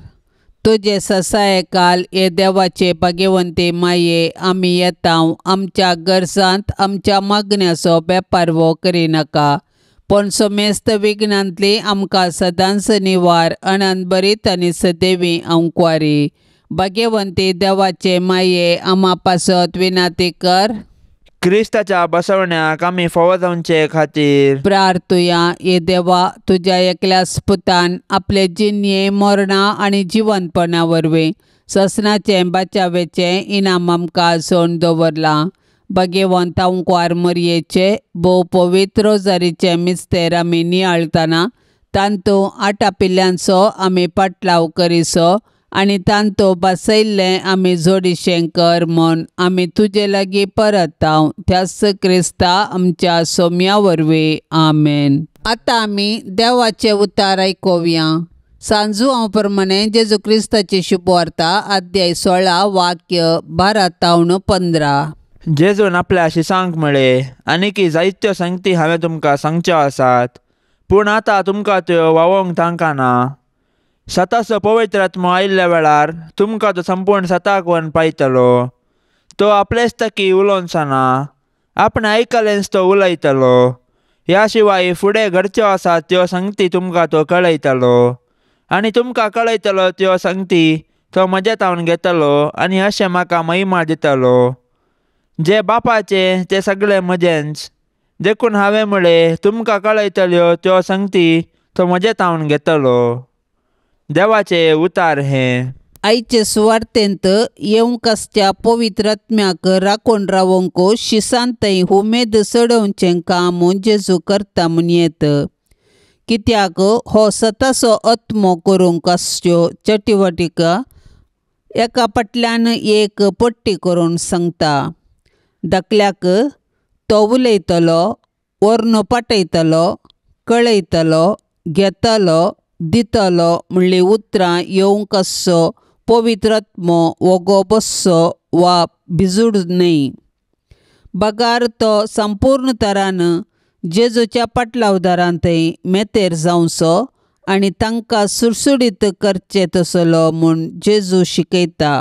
तुजे ससायकाल हे देवाचे भाग्यवंती माये आमी येता आमच्या गरजांत आमच्या मागण्याचो बेपारवो करिनाका, पूण समेस्त विघ्नांतली आमकां सदांच निवार अनंत बरीत आनी सदैवी अंकवारी। भाग्यवंती देवाचे माये आमा पासत विनाती कर। क्रिस्ताच्या बसवण्याक आमी फावो जावचे खातीर प्रार्थुया। हे देवा, तुज्या एकल्याच पुतान आपले जिणये मरणा आनी जिवंतपणा वरवीं ससनाचें बाचावेचें इनाम आमकां सोण दवरलां। भाग्यवंत अंकवार मरयेचे भोव पवित्र रोजारीचें मिस्तेर आमी नियाळतना तांतूं आटापिल्ल्यांचो आमी पाटलाव करिसो आनी तांतो बसयल्लें आमी जोडिशें कर म्हूण आमी तुजे लागीं परताव त्याच क्रिस्ता आमच्या सोम्या वरवीं आमेन। आतां आमी देवाचें उतार आयकुया। सांजू हांव प्रमाणे जेजू क्रिस्ताची शुभवार्ता अध्याय 16 वाक्य 12 तावन 15। जेजून आपल्या शिसांक म्हळें, आनीकी जायत्यो संगती हांवें तुमकां सांगच्यो आसात, पूण आतां तुमकां त्यो वावोंक तांकां ना। सताचो पवित्र आत्मो आयिल्ल्या वेळार तुमकां तो संपूर्ण सताक व्हरून पायतलो। तो आपलेच तकी उलोवचो आपणें आयकलेंच तो उलयतलो। ह्या शिवाय फुडें घडच्यो आसात त्यो संगती तुमकां तो कळयतलो आनी तुमकां कळयतलो त्यो संगती तो म्हज्या तावन घेतलो आनी अशें म्हाका महिमा दितलो। जे बापाचे ते सगळे म्हजेंच, देखून हांवें म्हळें तुमकां कळयतल्यो त्यो संगती तो म्हज्या तावन घेतलो। देवाचे उतार हें। आयचे सुवार्तेंत येवंक आसच्या पवित्र आत्म्याक राखून रावंक शिसांतय उमेद चडोवचें काम जेजू करता म्हूण येत। कित्याक हो सताचो आत्मो करूंक आसच्यो चटिवटिका एका फाटल्यान एक पट्टी करून सांगता। धाकल्याक तो उलयतलो, व्हरून पाटयतलो, कळयतलो, घेतलो, दितलो म्हणली उतरां येवंक आसचो पवित्र आत्मो वोगो बसचो वा भिजूड न्हय, बगार तो संपूर्ण तरान जेजूच्या पाटलावदारांतय मेतेर जावचो आनी तांकां सुडसुडीत करचें तसलो म्हूण जेजू शिकयता.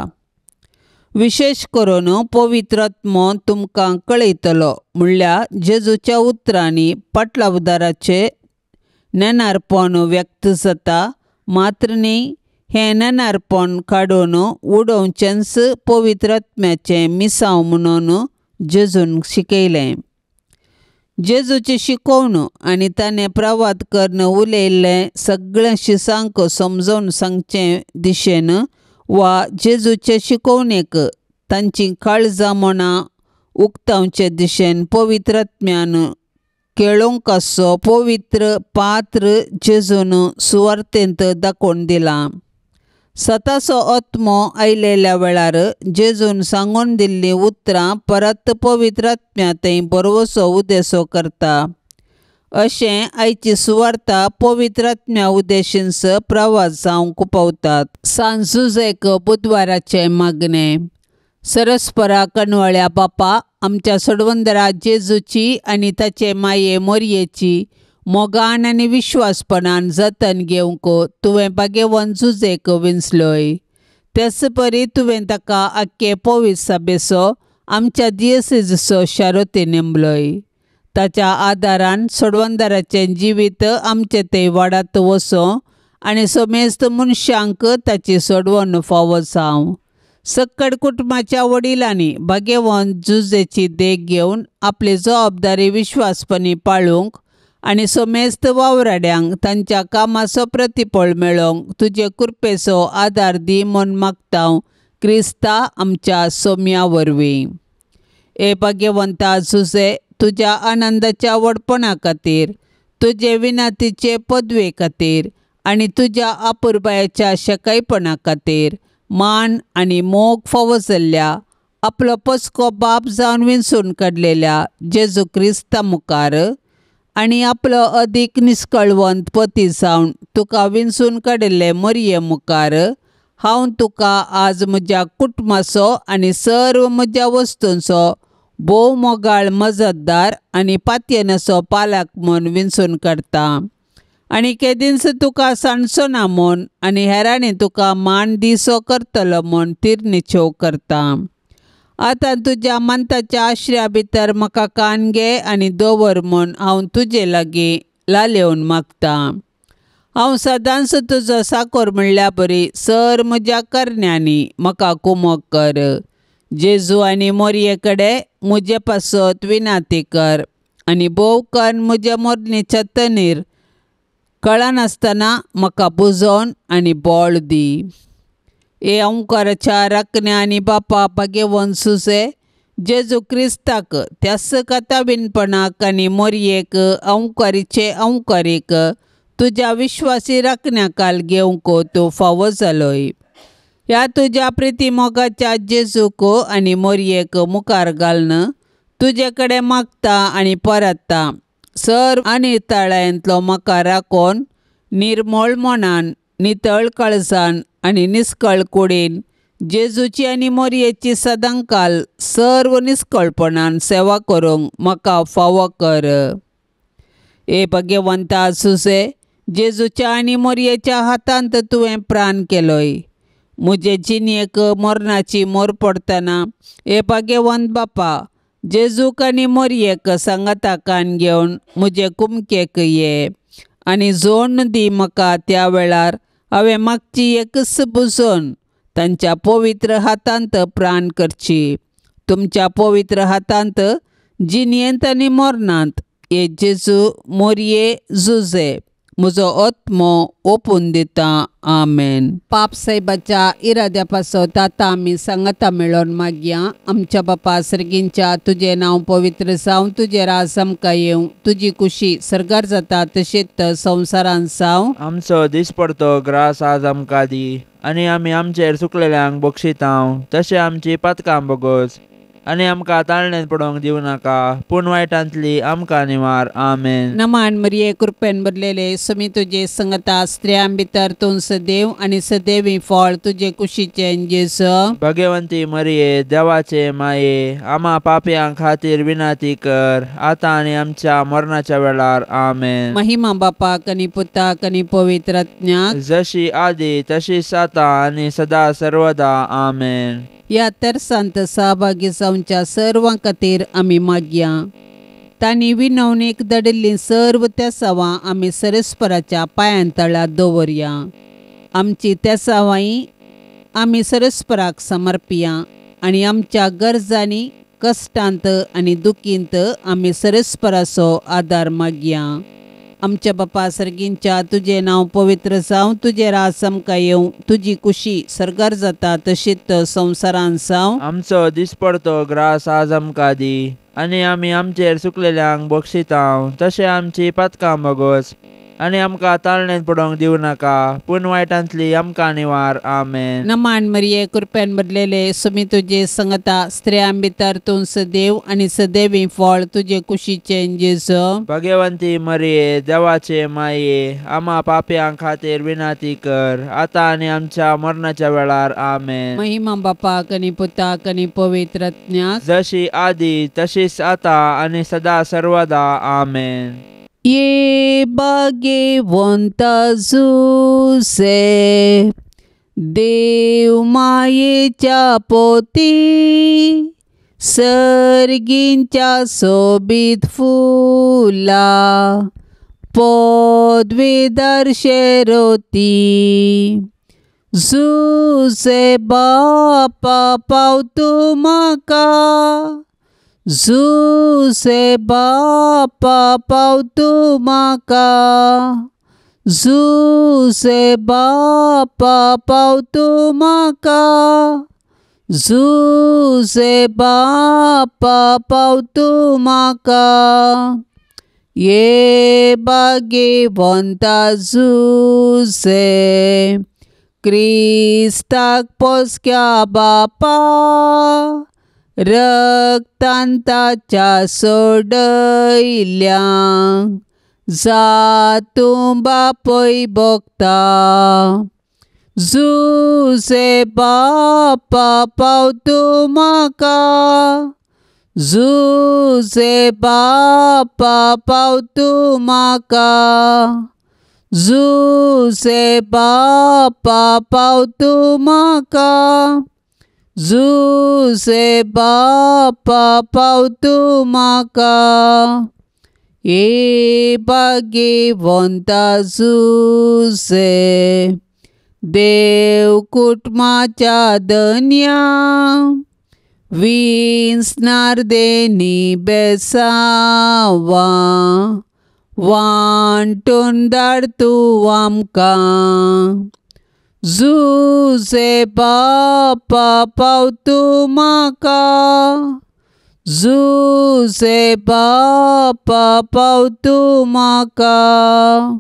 विशेश करून पवित्र आत्मो तुमकां कळयतलो म्हणल्यार जेजूच्या उतरांनी पाटलावदाराचें नेणारपण व्यक्त जाता, मात्र न्ही हें नेणारपण काडून उडोवचेंच पवित्र आत्म्याचें मिसांव म्हणून जेजून शिकयलें. जेजूची शिकोवण आनी ताणें प्रवाद करून उलयल्लें सगळें शिसांक समजून सांगचे दिशेन वा जेजूचे शिकोवणेक तांची काळजां मनां उक्तावचे दिशेन पवित्र आत्म्यान केळोवंक आसचो पवित्र पात्र जेजून सुवार्तेंत दाखोवन दिलां. सताचो आत्मो आयलेल्या वेळार जेजून सांगून दिल्लीं उतरां परत पवित्र आत्म्या थंय बरवसो उदेसो करता. अशें आयची सुवार्ता पवित्र आत्म्या उदेशींस प्रवास जावंक पावतात. सांजुजेक बुधवाराचें मागणें. सरस्परा कणवळ्या बापा, आमच्या सोडवंदरा जेजूची आनी ताचे माये मोरयेची मोगान आनी विश्वासपणान जतन घेवंक तुवें भाग्यवंत जुजेक विंचलोय. तेच परी तुवें ताका आख्खे पवित्र सभेचो आमच्या दियसिजचो शारोती नेमलोय. ताच्या आदारान सोडवंदराचें जिवीत आमचें थंय वाडात वचों आनी समेस्त मनशांक ताची सोडवण फावो जावं. सक्कड कुटुंबाच्या वडिलांनी भाग्यवंत जुजेची देख घेवन आपली जबाबदारी विश्वासपणी पाळूंक आनी समेस्त वावराड्यांक तांच्या कामाचो प्रतिफळ मेळोवंक तुजे कृपेचो आदार दी म्हूण मागता क्रिस्ता आमच्या सोम्या वरवीं. ए भाग्यवंता जुजे, तुज्या आनंदाच्या व्हडपणा खातीर, तुजे विनंतीचे पदवे खातीर आनी तुज्या अपुरबायेच्या शकायपणा खातीर मान आनी मोग फावो जाल्ल्या आपलो पसको बाप जावन विंचून काडलेल्या जेजू क्रिस्ता मुखार आनी आपलो अदीक निस्कळवंत पती जावन तुका विंचून काडिल्ले मोरये मुखार हांव तुका आज म्हज्या कुटुंबाचो आनी सर्व म्हज्या वस्तूंचो भोव मोगाळ मजतदार आनी पातयेनाचो पालक म्हूण विंचून काडटा आनी केदींच तुका सांडचो ना म्हूण आनी हेरांनी तुका मान दिसो करतलो म्हूण तिरनिचेव करता. आतां तुज्या मंताच्या आश्र्या भितर म्हाका कान घे आनी दवर म्हूण हांव तुजे लागीं लालेवन मागता. हांव सदांच तुजो साकोर म्हणल्या बरी सर म्हज्या करण्यांनी म्हाका कुमक कर. जेजू आनी मोरये कडेन म्हजे पासत विनाती कर आनी भोव कन्न म्हज्या मोरणीच्या तनीर कळनासतना म्हाका बुजोवन आनी बळ दी. हे ओंकाराच्या राखण्या आनी बापा भाग्यवंत सुसे जेजू क्रिस्ताक त्याच कथाविनपणाक आनी मोरयेक ओंकारीचे ओंकारीक तुज्या विश्वासी राखण्याकाल घेवंक तूं फावो जालोय. ह्या तुज्या प्रिती मोगाच्या जेजूक आनी मोरयेक मुखार घालून तुजे कडेन मागता आनी परतता सर आनी तळ्यांतलो म्हाका राखून निर्मळ मनान नितळ काळजान आनी निस्कळ कुडीन जेजूची आनी मोरयेची सदांकाल सर्व निस्कळपणान सेवा करूंक म्हाका फावो कर. हे भाग्यवंता सुसे, जेजूच्या आनी मोरयेच्या हातांत तुवें प्राण केलोय. म्हजे जिणेक मरणाची मोर पडटना हे भाग्यवंत बापा, जेजूक आनी मोरयेक सांगाता कान घेवन म्हजे कुमकेक ये आनी जोड दी म्हाका. त्या वेळार हांवें मागची एकच बुजोवन तांच्या पवित्र हातांत प्राण करची. तुमच्या पवित्र हातांत जिणेंत आनी मरणांत हे जेजू मोरये जुजे म्हजो आत्मो ओपून दिता. आमेन. पाप साहेबाच्या इराद्या पासत आतां आमी सांगाता मेळोवन मागया. आमच्या बापा सर्गींच्या, तुजें नांव पवित्र जावं, तुजें राज आमकां येवं, तुजी कुशी सर्गार जाता तशीच संवसारांत जावं. आमचो दिसपडतो ग्रास आज आमकां दी आनी आमी आमचेर चुकलेल्यांक बक्षितांव तशें आमची पातकां बोगोस आनी आमकां ताळणेन पडोवंक दिवं नाका, पूण वायटांतली आमकां निवार. आमेन. नमान मरिये, कृपेन भरलेले, समी तुजे संगता, स्त्रियां भितर तूं सदैव आनी सदैवी फळ तुजे कुशीचें जेजू. भगवंती मरिये, देवाचे माये, आमा पापयां खातीर विनंती कर, आतां आनी आमच्या मरणाच्या वेळार. आमेन. महिमा बापाक आनी पुताक आनी पवित्र आत्म्याक, जशी आदी तशीच आतां आनी सदा सर्वदा. आमेन. ह्या तेर्सांत सहभागी जावच्या सर्वां खातीर आमी मागया. तांणी विनवणेक धाडिल्लीं सर्व तेसावां आमी सरस्पराच्या पांयां तळा दवरया. आमची तेसावांय आमी सरस्पराक समर्पिया आनी आमच्या गरजांनी, कश्टांत आनी दुखींत आमी सरस्पराचो आदार मागया. आमच्या बापा सर्गींच्या, तुजें नांव पवित्र जावं, तुजें राज आमकां येवं, तुजी कुशी सर्गार जाता तशीच संवसारांत जावं. आमचो दिसपडतो ग्रास आज आमकां दी, आनी आमी आमचेर चुकलेल्यांक बक्षितांव तशें आमची पातकां भोगोस, आनी आमकां ताळणेन पडोवंक दिवं नाका, पूण वायटांतली आमकां निवार. आमेन. नमान मरिये, कृपेन भरलेले, सुमी तुजे संगता, स्त्रियां भितर तूं सदैव आनी सदैवी फळ तुजे कुशीचें जेजू. भगवंती मरिये, देवाचे माये, आमा पापयां खातीर विनंती कर, आतां आनी आमच्या मरणाच्या वेळार. आमेन. महिमा बापाक आनी पुताक आनी पवित्र आत्म्याक, जशी आदी तशीच आतां आनी सदा सर्वदा. आमेन. ये भाग्यवंता जुसे, देव मायेच्या पोती, सर्गींच्या सोबीत फुला, पदवीधर शेरोती. जुसे बापा पावतू म्हाका, जुसे बापा पावतू म्हाका, जुसे बापा पावतू म्हाका, जुसे बापा पावतू म्हाका. ये भाग्यवंता जुसे, क्रिस्ताक पोसक्या बापा, रक्तान ताच्या सोडयल्या, जातूं बापय भोगता. जुसे बापा पावतू म्हाका, जुसे बापा पावतू म्हाका, जुसे बापा पावतू म्हाका, जुसे बापा पावतू म्हाका. ये भाग्यवंता जुसे, देव कुटुंबाच्या धन्या, विंचणार देणी बेसांवां, वांटून धाड तूं आमकां. जुसे बापा पावतू म्हाका, जुसे बापा पावतू म्हाका,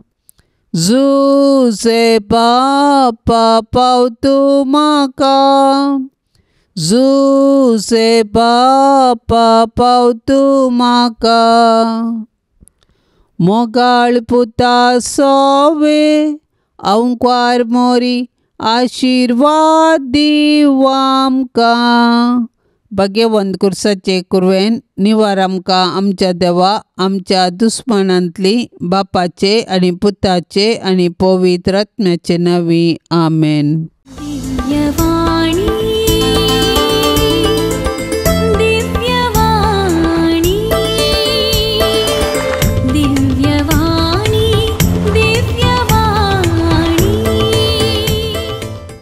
जुसे बापा पावतू म्हाका, जुसे बापा पावतू म्हाका. मोगाळ पुता सोवे, अंकुर मोरी, आशिर्वाद दीव आमकां. भाग्यवंत कुर्साचे कुरवेन निवार आमकां आमच्या देवा, आमच्या दुस्मानांतली, बापाचे आनी पुताचे आनी पवित्र आत्म्याचे नांवी. आमेन. दिव्यवाणी.